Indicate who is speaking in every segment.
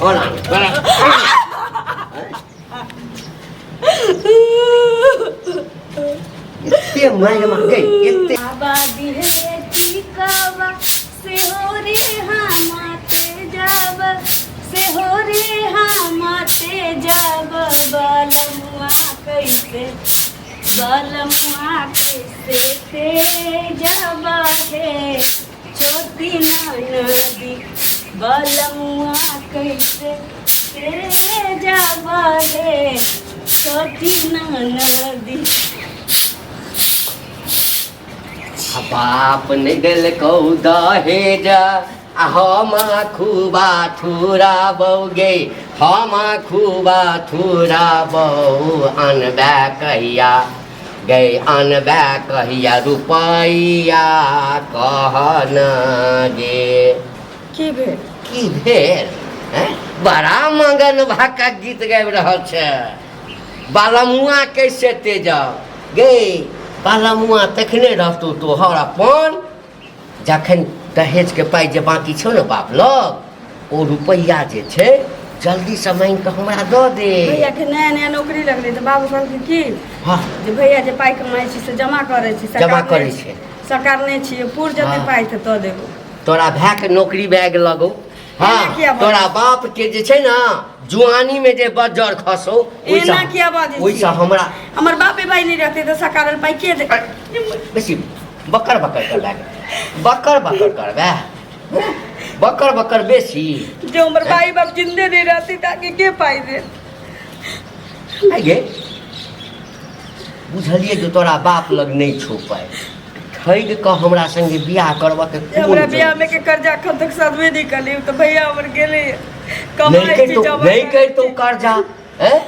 Speaker 1: ओना ओना एते मारि मार गई एते।
Speaker 2: बाबा दिहे टिकावा से हो रे हमाते जाब, से हो रे हमाते जाब, बालमुआ कैसे, बालमुआ कैसे ते जाब हे छोटी नदी, बालमुआ कैसे ते जाब हे छोटी नदी।
Speaker 1: आ बाप नहि देलकौ दहेज आ हम खूबा थुरा बौ गे, हम खूबा थुरा बौ, अनबे कहिया गै, अनबे कहिया रुपैया कह न गे।
Speaker 2: की भेल?
Speaker 1: की भेल? हैं? बड़ा मगन भाका गीत गाबि रहल छै। बालमुआ कैसे तेजब गे, बालमुआ तखने रहतौ तोहर अपन जखन दहेजके पाइ जे बाँकी छौ ने बाप लग, ओ रुपैआ जे छै जल्दीसँ मांगि कऽ हमरा दऽ दे।
Speaker 2: भैया के नया नया नौकरी लगलै तऽ बाबू कहलखिन की
Speaker 1: हँ
Speaker 2: जे भैया जे पाइ कमाइ छी से जमा करै छी, सरकार
Speaker 1: जमा
Speaker 2: नहि
Speaker 1: करै
Speaker 2: छी।
Speaker 1: छै।
Speaker 2: सरकार नहि छियै, पुर जेतै
Speaker 1: हँ।
Speaker 2: पाइ तऽ दऽ देबो।
Speaker 1: तोरा भायके नौकरी भए गेल लगौ।
Speaker 2: एना
Speaker 1: हँ
Speaker 2: किया बाजै
Speaker 1: तोरा बाप के जे छै ने जुआनी में जे बज्जर खसौ ओहिसँ
Speaker 2: एना किया बाजै
Speaker 1: ओहिसँ
Speaker 2: छियै?
Speaker 1: हमरा
Speaker 2: हमर बापे भाई नहि रहतै तऽ सरकार पाइ के दे?
Speaker 1: बेसी बकर बकर करबै, बकर बकर करबै, बकर बकर बेसी।
Speaker 2: जो हमर भाई बाप जिंदे नहीं रहते ताकि के पाइ दे?
Speaker 1: आइ गे बुझलियै जे तोरा बाप लग नहि छौ पाइ, ठगि कऽ हमरा संगे बियाह करबऽ के कोन
Speaker 2: हमरा बियाह
Speaker 1: जरूरत?
Speaker 2: में के कर्जा अखन तक सधबे नहीं कली तऽ भैया हमर गेलै
Speaker 1: नहि
Speaker 2: कमाइ छी
Speaker 1: करितौ
Speaker 2: जमा
Speaker 1: नहि
Speaker 2: करै
Speaker 1: करितौ
Speaker 2: छी।
Speaker 1: कर्जा हैं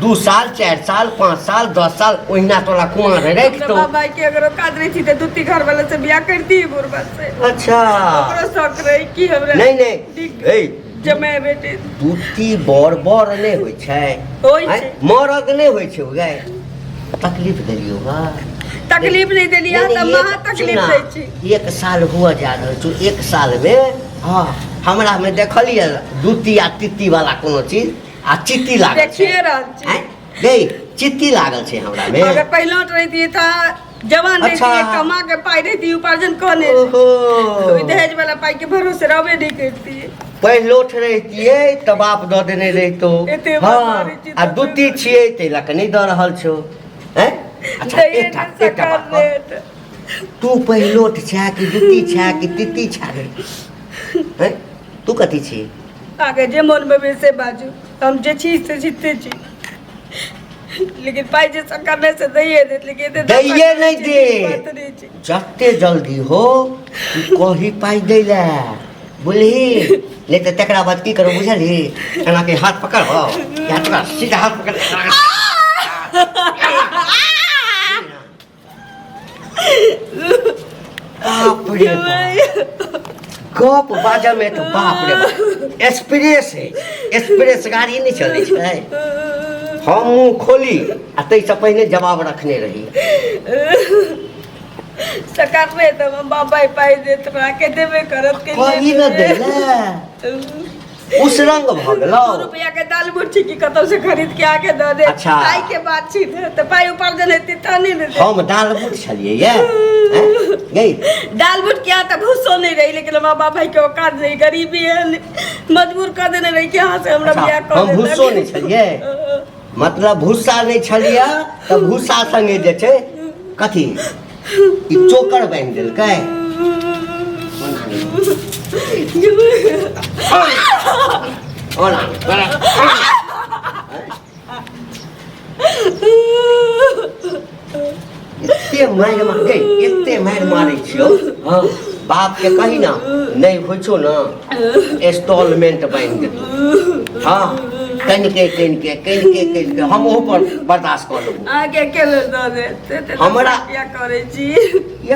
Speaker 1: 2 साल 4 साल 5 साल 10 साल ओहिना तोरा कुआं
Speaker 2: हमरा
Speaker 1: राखितौ।
Speaker 2: बाबा के अगर औकात रही तऽ दू तीन घर वाला से बियाह करती बुढ़बा से।
Speaker 1: अच्छा
Speaker 2: ओकरो शौक रही कि हमरा
Speaker 1: नहि नहि
Speaker 2: नीक
Speaker 1: ए
Speaker 2: जमाय बेटी।
Speaker 1: दूती बड़ बड़ नहि होइ छै,
Speaker 2: होइ
Speaker 1: आँय?
Speaker 2: छै।
Speaker 1: मरद नहि होइ छै गै। तकलीफ देलियौ हँ?
Speaker 2: तकलीफ नहि देलियै
Speaker 1: नहीं,
Speaker 2: तऽ
Speaker 1: नहीं,
Speaker 2: महा तकलीफ
Speaker 1: सुन
Speaker 2: दै
Speaker 1: ना,
Speaker 2: छी।
Speaker 1: 1 साल हुआ जा रहल छौ, 1 साल में हँ हमरा में देखलियै दूती आ तित्ती वाला कोनो चीज आ चित्ती लागल छै।
Speaker 2: देखिए रहल छी।
Speaker 1: आँय? गै चित्ती लागल छै हमरा में।
Speaker 2: अगर पहिलौट रहितियै तऽ जवान
Speaker 1: अच्छा।
Speaker 2: रहितियै, कमा के पाइ रहितियै, उपार्जन कऽ ने
Speaker 1: ओहो
Speaker 2: ओहि दहेज वाला पाइ के भरोसे रहबे नहि करितियै।
Speaker 1: पहिलोठ रहितियै तऽ बाप दऽ देने रहितौ।
Speaker 2: एते बात
Speaker 1: हँ
Speaker 2: मारै छी
Speaker 1: आ
Speaker 2: तऽ
Speaker 1: दूती छियै ताहि लऽ कऽ नहि दऽ रहल छौ। हैं? अच्छा
Speaker 2: दैये
Speaker 1: एकटा
Speaker 2: नहि
Speaker 1: एकटा बात
Speaker 2: सकल
Speaker 1: कह,
Speaker 2: रेट।
Speaker 1: तू पहिलोठ छे कि दूती छे कि तित्ती छे? हैं? तू कथी छी?
Speaker 2: अहाँके जे मन में भेल से बाजू, हम जे छी से जीते छी, लेकिन पाइ जे सरकार नहि से दैये देत, लेकिन एते दशा
Speaker 1: दैये
Speaker 2: करै
Speaker 1: नहि
Speaker 2: छी,
Speaker 1: देत।
Speaker 2: बात नहि छै।
Speaker 1: जते जल्दी हो तू कही पाइ दै लए, बुझली? नहि तऽ तकरा बाद की करब बुझलही? एना के हाथ पकड़ हो, हाथ पकड़, सीधा हाथ पकड़। बाप रे बाप, गप बाजऽ में तऽ बाप रे बाप एक्सप्रेस है, एक्सप्रेस गाड़ी नहि चलै छै। हम मुँह खोली आ ताहिसँ पहिने जवाब रखने रही।
Speaker 2: सरकार नहि तऽ हम बाबा पाइ देत, हमरा के देबे करत के
Speaker 1: कही न देले उसरंग भऽ गेलौ।
Speaker 2: 2 रुपया के दाल मुठ छी कि कतौ से खरीद के आके दऽ दे।
Speaker 1: अच्छा।
Speaker 2: पाइ के बात छी तऽ पाइ उपार्जन हेतै तहने ने देत।
Speaker 1: हम दाल बूट छलियै ये हैं? गई
Speaker 2: दाल बूट क्या तऽ भूसो नहीं रही, लेकिन हमरा बाबा के औकात नहीं, गरीबी है, मजबूर कर देने रही कि यहाँ से हमरा
Speaker 1: अच्छा,
Speaker 2: बियाह कर
Speaker 1: हम
Speaker 2: देलक।
Speaker 1: भूसो नहि छलियै, मतलब भूसा नहि छलियै तऽ भूसा संगे जे छै कथी ई चोकर बान्हि देलकै। ओना एते मारि मार गई, एते मारि मारै छियौ। हँ बाप के कही ना नहि होइ छौ ना इंस्टॉलमेंट बान्हि देतौ। हँ कनिके कनिके कनिके कनिके हम ओहो पर बर्दाश्त कऽ लेबो।
Speaker 2: अहाँके एके बेर दऽ देत से तऽ
Speaker 1: हमरा-
Speaker 2: किया करै छी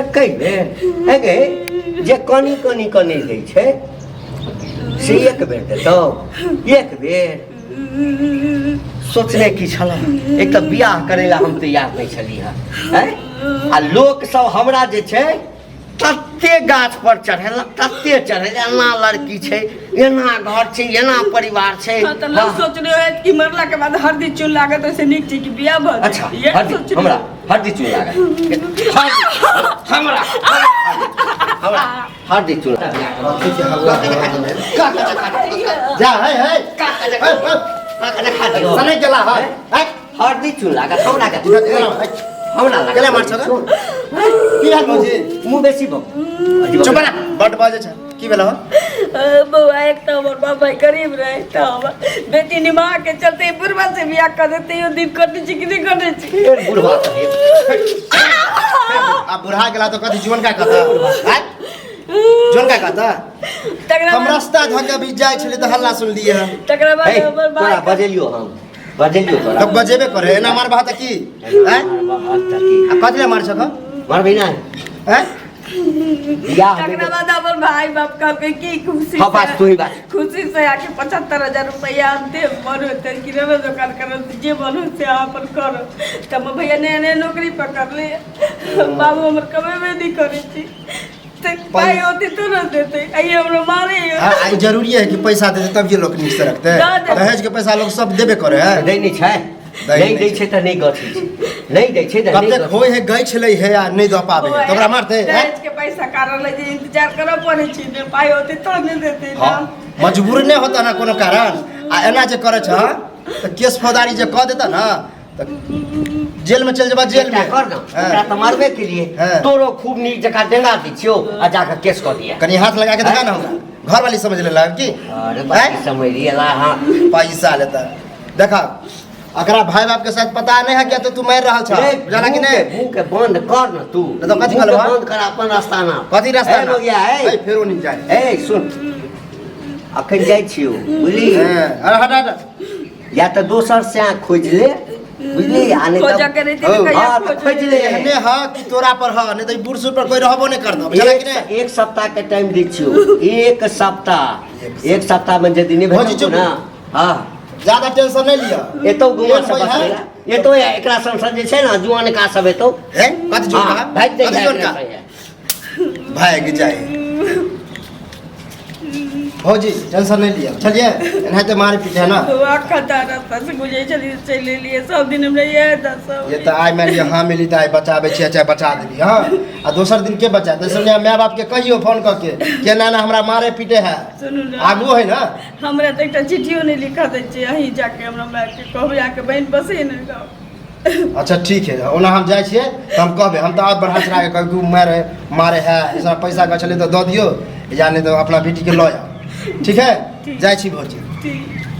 Speaker 1: एकै बेर? हे गे जे कनि कनि कनि दै छै से एक बेर देतौ? एक बेर सोचने की छल, एक तऽ बियाह करै लए हम तैयार नहि छली हँ। आ लोक सब हमरा जे छै तते गाछ पर चढ़ेलक, तते चढ़ेलक, एना लड़की छै, एना घर छै, एना परिवार छै।
Speaker 2: हाँ, तऽ लोग सोचने होयत कि मरला के बाद हरदी चून लागत, ओइसे नीक छै कि बियाह भऽ
Speaker 1: अच्छा
Speaker 2: जायत। इएह
Speaker 1: हरदी
Speaker 2: सोचने
Speaker 1: हमरा हरदी चून लागत, हमरा हमरा हरदी चून।
Speaker 3: कथी के हल्ला जा है है सने गेला है है
Speaker 1: हरदी चून लागत हमरा के, हमरा लागत।
Speaker 3: केला मार छौ की हाल भौजी?
Speaker 1: मुँह बेसी बक।
Speaker 3: चुप रह, बड बाजे छै। की भेल हो?
Speaker 2: बौआ, एक तऽ हमर बाप भाई गरीब रहे, तऽ हमर बेटी निभा के चलते बुढ़वा से बियाह कर देते, यो दिन कटै छै कि नहि कटै छै?
Speaker 1: फेर बुढ़वा कहिए।
Speaker 3: आ बुढ़ा गेला तो कथी जीवन का कहता हैं? जीवन का कहता?
Speaker 2: तकरा
Speaker 3: हम
Speaker 2: बाद
Speaker 3: रास्ता धऽ के अभी जाइ छलियै तऽ हल्ला सुनलियै हन।
Speaker 2: तकरा बाद
Speaker 1: हे,
Speaker 2: हमर
Speaker 1: तोरा
Speaker 2: भाई
Speaker 1: बजेलियो, हम बजेलियो तोरा।
Speaker 3: तऽ बजेबे करे, एना मारबह तऽ की हैं? आ कथी लए मार छक?
Speaker 1: मारबही नहि?
Speaker 3: हैं?
Speaker 1: बियाह
Speaker 2: तकरा बाद हमर भाई बाप कहलकै कि खुशी
Speaker 1: हाँ, बात
Speaker 2: से
Speaker 1: तू ही बात।
Speaker 2: खुशी से आके 75,000 रुपया हम देब, मन होते किराना दुकान करब, जे मन होते अहाँ अपन करब। तऽ हमर भैया नया नया नौकरी पकड़ले, बाबू हमर कमेबे नहि करै छी, तऽ पाइ होते तो न देते, आइए हमरो मारे।
Speaker 3: हाँ, आ ई जरूरी है कि पैसा देते तब ये लोग नीक से रखते?
Speaker 2: दऽ देतै।
Speaker 3: दहेज के पैसा लोग सब देबे करे है।
Speaker 1: दै नहि छै,
Speaker 3: दै
Speaker 1: नहि
Speaker 3: नहि
Speaker 1: दै छै तऽ नहि गछै छै, नहि दै छै तऽ नहि
Speaker 3: कतेक
Speaker 1: गछै।
Speaker 3: होइ है गछि लै है आ नहि दऽ पाबै है तऽ ओकरा मारतै हैं?
Speaker 2: दहेज के पैसा कारण लै जे इंतजार करऽ पड़ै छै ने, पाइ होते तो नहि देते।
Speaker 3: हाँ, मजबूर नहि होता ना कोनो कारण, आ एना जे करै छ तऽ केस फौजदारी जे कऽ देता ना तऽ जेल में चलि जेबा, जेल में।
Speaker 1: एकटा कर ना, ओकरा तऽ मारबे के लिए
Speaker 3: हाँ।
Speaker 1: तोरो खूब नीक जकाँ डेंगा दै छियौ आ जाके केस कऽ दिया।
Speaker 3: कनि हाथ लगा के देखा ना हमरा, घर वाली समझ लेलक की?
Speaker 1: अरे बाकी समझ ला। हाँ।
Speaker 3: पैसा लेता। देखा, अकरा भाई बाप के साथ पता नहीं है क्या तो तू मार रहल छ,
Speaker 1: रे,
Speaker 3: जाना कि
Speaker 1: मुँह
Speaker 3: नहीं?
Speaker 1: के, मुँह के बंद कर न तू।
Speaker 3: नहीं तो कथी
Speaker 1: मुँह के
Speaker 3: कहलबा?
Speaker 1: बंद कर अपन रास्ता ना।
Speaker 3: कथी रास्ता
Speaker 1: ए,
Speaker 3: ना?
Speaker 1: लोगिया, ए।
Speaker 3: ए, फेरो नहीं जाए।
Speaker 1: ए सुन, अखन जाइ छियौ, बुझली?
Speaker 3: हाँ, अरे हट हट।
Speaker 1: या तऽ दोसर से आँख खोजि ले, बुझली? आ नहि
Speaker 2: खोजऽ
Speaker 1: तऽ
Speaker 2: के रहितै तऽ
Speaker 3: हौ,
Speaker 2: कहिया
Speaker 1: हाँ, तऽ
Speaker 2: खोजि
Speaker 1: खोजि ले।
Speaker 3: एहने ह कि तोरा पर ह, नहीं तऽ ई बूढ़ सूढ़ पर कोई रहबो नहीं करतौ, बुझला कि नहीं?
Speaker 1: एक सप्ताह के टाइम दै छियौ, एक सप्ताह। एक सप्ताह में यदि नहि
Speaker 3: भौजी,
Speaker 1: भेटतौ
Speaker 3: चुप।
Speaker 1: ना, हाँ।
Speaker 3: ज्यादा टेंशन नहीं लिअ।
Speaker 1: एतौ गुमा
Speaker 3: एक
Speaker 1: सब
Speaker 3: होइ है।
Speaker 1: बसैला एतौ, या एकरा संग जे छै ना जुआनका सब एतौ।
Speaker 3: हैं? कथी जुनका?
Speaker 1: हाँ, भागि जाइ
Speaker 3: कथी
Speaker 1: है
Speaker 3: जुनका?
Speaker 1: एकरा संगे।
Speaker 3: भागि जाइ। भौजी टेंशन नहीं लिअ, चलिए एनाहिते मारे पीटे है ना।
Speaker 2: बौआ, खता रास्ता से गुजरै छलियै, चलि एलियै, सब दिन हमरा इएह दशा।
Speaker 3: ये तऽ आइ मानि लिअ हाँ मिली तऽ आइ बचाबै छियै, चाहे बचा देली। हाँ, आ दोसर दिन के बचा? दोसर दिन माय बाप के कहियो फोन कऽ के के ना ना हमरा मारे पीटे है।
Speaker 2: सुनू ने।
Speaker 3: आगू है ना।
Speaker 2: हमरा तऽ एकटा चिट्ठियो नहि लिखा दै छै, अहीं जाके हमरा मायके कहबै, आके बहिन बसै ने गाँव।
Speaker 3: अच्छा ठीक है, ओना हम जाइ छियै तऽ हम कहबै, हम तऽ आओर बढ़ा चढ़ा के कहबै कि ओ मारे मारे है, ई सब पैसा गछलै तऽ दऽ दियौ, या नहि तऽ अपना बेटीके लऽ आउ। ठीक है, जाइ छी भौजी।
Speaker 2: ठीक।